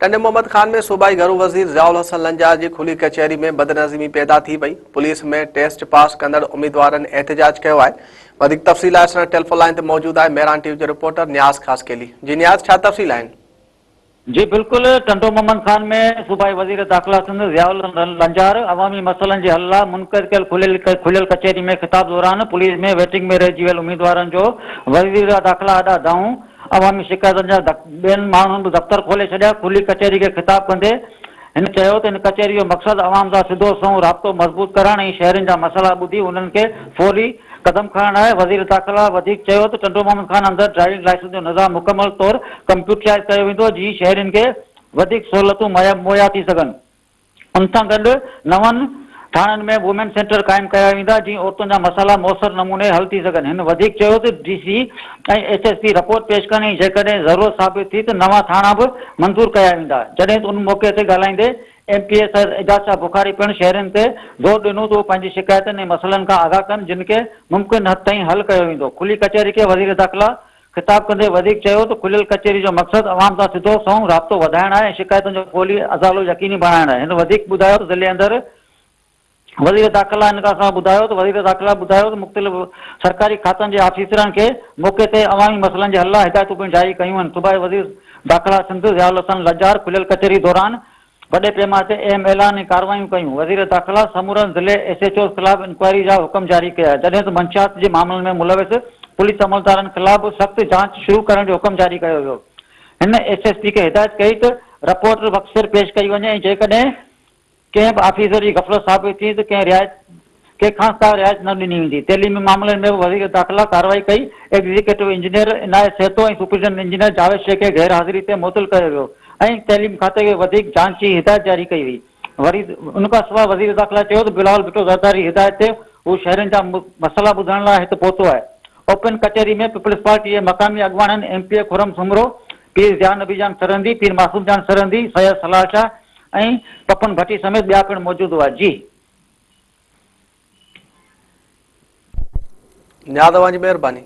ٽنڊي محمد خان ۾ صوبائي گهرو وزير ضياء الحسن لنجار جي کلي ڪچهري ۾ بدنظمي پيدا ٿي وئي، پوليس ۾ ٽيسٽ پاس ڪندڙ اميدوارن احتجاج ڪيو آهي. وڌيڪ تفصيل لاء اسان ٽيليفون لائين تي موجود آهي مهراڻ ٽي وي جو رپورٽر نياز خاصخيلي. جي نياز ڇا تفصيل آهن؟ جي بلڪل ٽنڊو محمد خان ۾ صوبائي وزير داخلا سنڌ ضياء الحسن لنجار عوامي مسئلن جي حل لاء منعقد ڪيل کليل ڪچهري ۾ خطاب دوران پوليس ۾ ويٽنگ ۾ رهجي ويل اميدوارن جو وزير داخلا آڏا دانهون عوامي شڪايتن جا ٻين ماڻهن به دفتر کولي ڇڏيا. کلي ڪچهري کي خطاب ڪندي هن چيو ته هن ڪچهري جو مقصد عوام سان سڌو سنئون رابطو مضبوط ڪرڻ ۽ شهرين جا مسئلا ٻڌي انهن کي فوري قدم کڻڻ آهي. وزير داخلا وڌيڪ چيو ته ٽنڊو محمد خان اندر ڊرائيونگ لائسنس جو نظام مڪمل طور ڪمپيوٽرائز ڪيو ويندو جيئن شهرين کي وڌيڪ سهولتون مهيا ٿي سگهن. ان سان گڏ نون ٿاڻن ۾ وومين سينٽر قائم ڪيا ويندا جيئن عورتن جا مسئلا موثر نموني حل ٿي سگهن. هن وڌيڪ چيو ته D C ۽ S S P report پيش ڪن ۽ جيڪڏهن ضرورت ثابت ٿي ته نوان ٿاڻا به منظور ڪيا ويندا. جڏهن ته ان موقعي تي ڳالهائيندي M P A Syed Ijaz Shah Bukhari پڻ شهرين تي زور ڏنو ته هو پنهنجي شڪايتن ۽ مسئلن کان آگاهه ڪن جن کي ممڪن حد تائين حل ڪيو ويندو. کلي ڪچهري کي وزير داخلا خطاب ڪندي وڌيڪ چيو ته کليل ڪچهري جو مقصد عوام سان سڌو سنئون رابطو وڌائڻ آهي ۽ شڪايتن جو فوري ازالو يقيني بڻائڻ آهي. هن وڌيڪ ٻڌايو ته ضلعي اندر وزير داخلا ان کان سواء ٻڌايو ته وزير داخلا ٻڌايو ته مختلف سرڪاري کاتن جي آفيسرن کي موقعي تي عوامي مسئلن جي حل لاء هدايتون پڻ جاري ڪيون آهن. صوبائي وزير داخلا سنڌ ضياء الحسن لنجار کليل ڪچهري دوران وڏي پيماني تي اهم اعلان ۽ ڪارروايون ڪيون، وزير داخلا سمورن ضلعي ايس ايڇ اوز خلاف انڪوائري جا حڪم جاري ڪيا، جڏهن ته منشيات جي معاملن ۾ ملوث پوليس عملدارن خلاف به سخت جاچ شروع ڪرڻ جو حڪم جاري ڪيو ويو. هن ايس ايس پي کي هدايت ڪئي ته رپورٽ وقت سر پيش ڪئي وڃي ۽ جيڪڏهن ڪنهن به آفيسر جي غفلت ثابت ٿي ته ڪنهن رعايت ڪنهن کانئس ڪا رعايت نه ڏني ويندي. تعليمي معاملن ۾ به وزير داخلا ڪارروائي ڪئي، executive engineer Inayat Sahito ۽ superintendent engineer Javed Shaikh کي غير حاضري تي معطل ڪيو ويو ۽ تعليم کاتي کي وڌيڪ جاچ جي هدايت جاري ڪئي وئي. وري ان کان سواء وزير داخلا چيو ته بلاول ڀٽو زرداري جي هدايت تي هو شهرين جا مسئلا ٻڌڻ لاء هت پهتو آهي. اوپن ڪچهري ۾ پيپلز پارٽي جي مقامي اڳواڻن ايم پي اي خرم سومرو، پير ضياء نبي جان سرهندي، پير معصوم جان سرهندي، سيد صلاح شاهه ۽ پپن ڀٽي سميت ٻيا پڻ موجود هئا. جي. نياز اوهان جي مهرباني.